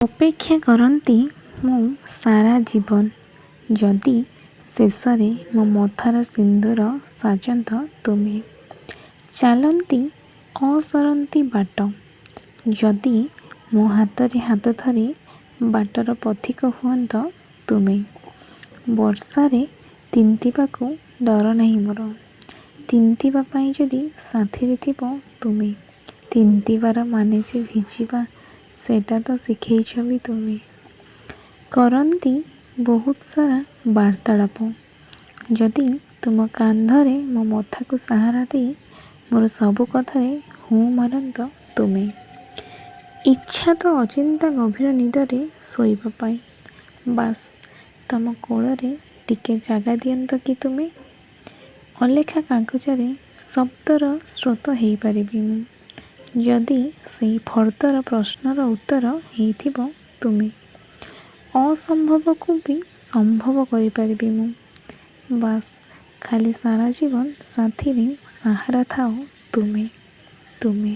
ଅପେକ୍ଷା କରନ୍ତି ମୁଁ ସାରା ଜୀବନ ଯଦି ଶେଷରେ ମୋ ମଥାର ସିନ୍ଦୂର ସାଜନ୍ତ ତୁମେ। ଚାଲନ୍ତି ଅସରନ୍ତି ବାଟ ଯଦି ମୋ ହାତରେ ହାତ ଧରି ବାଟର ପଥିକ ହୁଅନ୍ତ ତୁମେ। ବର୍ଷାରେ ତିନ୍ତିବାକୁ ଡର ନାହିଁ ମୋର, ତିନ୍ତିବା ପାଇଁ ଯଦି ସାଥିରେ ଥିବ ତୁମେ। ତିନ୍ତିବାର ମାନେ ଯେ ଭିଜିବା, ସେଇଟା ତ ଶିଖେଇଛ ବି ତୁମେ। କରନ୍ତି ବହୁତ ସାରା ବାର୍ତ୍ତାଳାପ ଯଦି ତୁମ କାନ୍ଧରେ ମୋ ମଥାକୁ ସାହାରା ଦେଇ ମୋର ସବୁ କଥାରେ ହୁଁ ମାରନ୍ତ ତୁମେ। ଇଚ୍ଛା ତ ଅଚିନ୍ତା ଗଭୀର ନିଦରେ ଶୋଇବା ପାଇଁ, ବାସ୍ ତମ କୋଳରେ ଟିକେ ଜାଗା ଦିଅନ୍ତ କି ତୁମେ। ଅଲେଖା କାଗଜରେ ଶବ୍ଦର ସ୍ରୋତ ହେଇପାରିବି ମୁଁ, ଯଦି ସେଇ ଫର୍ଦ୍ଦର ପ୍ରଶ୍ନର ଉତ୍ତର ହେଇଥିବ ତୁମେ। ଅସମ୍ଭବକୁ ବି ସମ୍ଭବ କରିପାରିବି ମୁଁ, ବାସ୍ ଖାଲି ସାରା ଜୀବନ ସାଥିରେ ସାହାରା ଥାଅ ତୁମେ, ତୁମେ।